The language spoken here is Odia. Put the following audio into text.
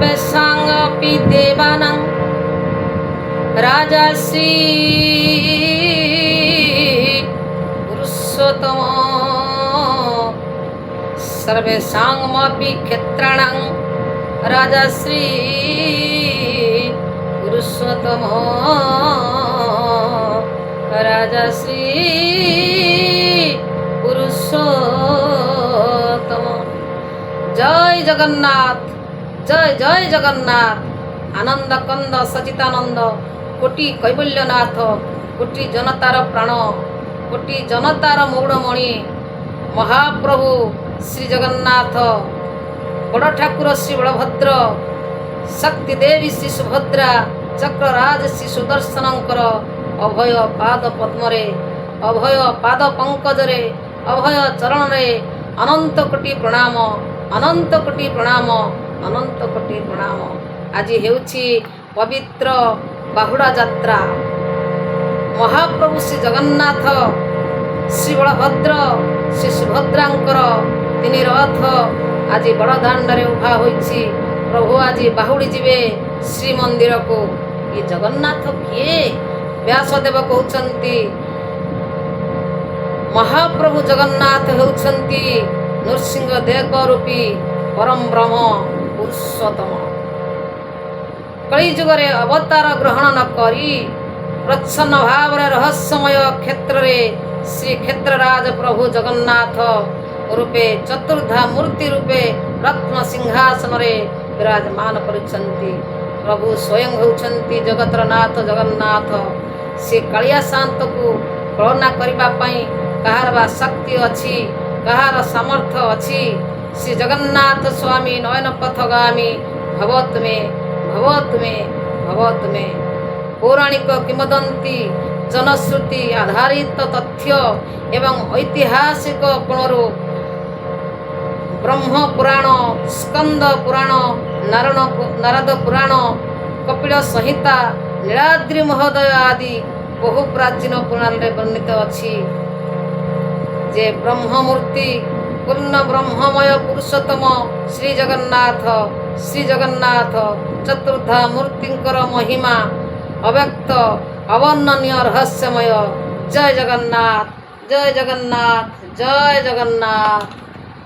ସର୍ବେଷାମପି ଦେବାନାଂ ରାଜା ଶ୍ରୀ ପୁରୁଷୋତ୍ତମ, ସର୍ବେଷାମପି କ୍ଷେତ୍ରାଣାଂ ରାଜା ଶ୍ରୀ ପୁରୁଷୋତ୍ତମ, ରାଜା ଶ୍ରୀ ପୁରୁଷୋତ୍ତମ। ଜୟ ଜଗନ୍ନାଥ, ଜୟ ଜୟ ଜଗନ୍ନାଥ। ଆନନ୍ଦ କନ୍ଦ ସଚିତାନନ୍ଦ କୋଟି କୈବଲ୍ୟନାଥ, କୋଟି ଜନତାର ପ୍ରାଣ, କୋଟି ଜନତାର ମଉଡ଼ମଣି ମହାପ୍ରଭୁ ଶ୍ରୀ ଜଗନ୍ନାଥ, ବଡ଼ ଠାକୁର ଶ୍ରୀ ବଳଭଦ୍ର, ଶକ୍ତି ଦେବୀ ଶ୍ରୀ ସୁଭଦ୍ରା, ଚକ୍ରରାଜ ଶ୍ରୀ ସୁଦର୍ଶନଙ୍କର ଅଭୟ ପାଦ ପଦ୍ମରେ, ଅଭୟ ପାଦ ପଙ୍କଜରେ, ଅଭୟ ଚରଣରେ ଅନନ୍ତ କୋଟି ପ୍ରଣାମ, ଅନନ୍ତ କୋଟି ପ୍ରଣାମ, ଅନନ୍ତ କୋଟି ପ୍ରଣାମ। ଆଜି ହେଉଛି ପବିତ୍ର ବାହୁଡ଼ା ଯାତ୍ରା। ମହାପ୍ରଭୁ ଶ୍ରୀ ଜଗନ୍ନାଥ, ଶ୍ରୀ ବଳଭଦ୍ର, ଶ୍ରୀ ସୁଭଦ୍ରାଙ୍କର ତିନି ରଥ ଆଜି ବଡ଼ଦାଣ୍ଡରେ ଉଭା ହୋଇଛି। ପ୍ରଭୁ ଆଜି ବାହୁଡ଼ି ଯିବେ ଶ୍ରୀମନ୍ଦିରକୁ। ଏ ଜଗନ୍ନାଥ କିଏ? ବ୍ୟାସଦେବ କହୁଛନ୍ତି, ମହାପ୍ରଭୁ ଜଗନ୍ନାଥ ହେଉଛନ୍ତି ନୃସିଂହ ଦେବ ରୂପୀ ପରମ ବ୍ରହ୍ମ ପୁରୁଷୋତ୍ତମ। କଳିଯୁଗରେ ଅବତାର ଗ୍ରହଣ ନ କରି ପ୍ରଚ୍ଛନ୍ନ ଭାବରେ ରହସ୍ୟମୟ କ୍ଷେତ୍ରରେ ଶ୍ରୀ କ୍ଷେତ୍ରରାଜ ପ୍ରଭୁ ଜଗନ୍ନାଥ ରୂପେ, ଚତୁର୍ଦ୍ଧା ମୂର୍ତ୍ତି ରୂପେ ରତ୍ନ ସିଂହାସନରେ ବିରାଜମାନ କରୁଛନ୍ତି। ପ୍ରଭୁ ସ୍ୱୟଂ ହେଉଛନ୍ତି ଜଗତର ନାଥ ଜଗନ୍ନାଥ। ସେ କାଳିଆ ସାଆନ୍ତକୁ କଳନା କରିବା ପାଇଁ କାହାର ବା ଶକ୍ତି ଅଛି? କାହାର ସାମର୍ଥ୍ୟ ଅଛି? ଶ୍ରୀ ଜଗନ୍ନାଥ ସ୍ୱାମୀ ନୟନ ପଥଗାମୀ ଭବ ତୁମେ, ଭବ ତୁମେ, ଭବ ତୁମେ। ପୌରାଣିକ କିମ୍ବଦନ୍ତୀ, ଜନଶ୍ରୁତି ଆଧାରିତ ତଥ୍ୟ ଏବଂ ଐତିହାସିକ କୋଣରୁ ବ୍ରହ୍ମ ପୁରାଣ, ସ୍କନ୍ଦ ପୁରାଣ, ନାରଦ ପୁରାଣ, କପିଳ ସଂହିତା, ନୀଳାଦ୍ରି ମହୋଦୟ ଆଦି ବହୁ ପ୍ରାଚୀନ ପୁରାଣରେ ବର୍ଣ୍ଣିତ ଅଛି ଯେ ବ୍ରହ୍ମମୂର୍ତ୍ତି ପୂର୍ଣ୍ଣ ବ୍ରହ୍ମମୟ ପୁରୁଷୋତ୍ତମ ଶ୍ରୀ ଜଗନ୍ନାଥ, ଶ୍ରୀ ଜଗନ୍ନାଥ ଚତୁର୍ଦ୍ଧା ମୂର୍ତ୍ତିଙ୍କର ମହିମା ଅବ୍ୟକ୍ତ, ଅବର୍ଣ୍ଣନୀୟ, ରହସ୍ୟମୟ। ଜୟ ଜଗନ୍ନାଥ, ଜୟ ଜଗନ୍ନାଥ, ଜୟ ଜଗନ୍ନାଥ।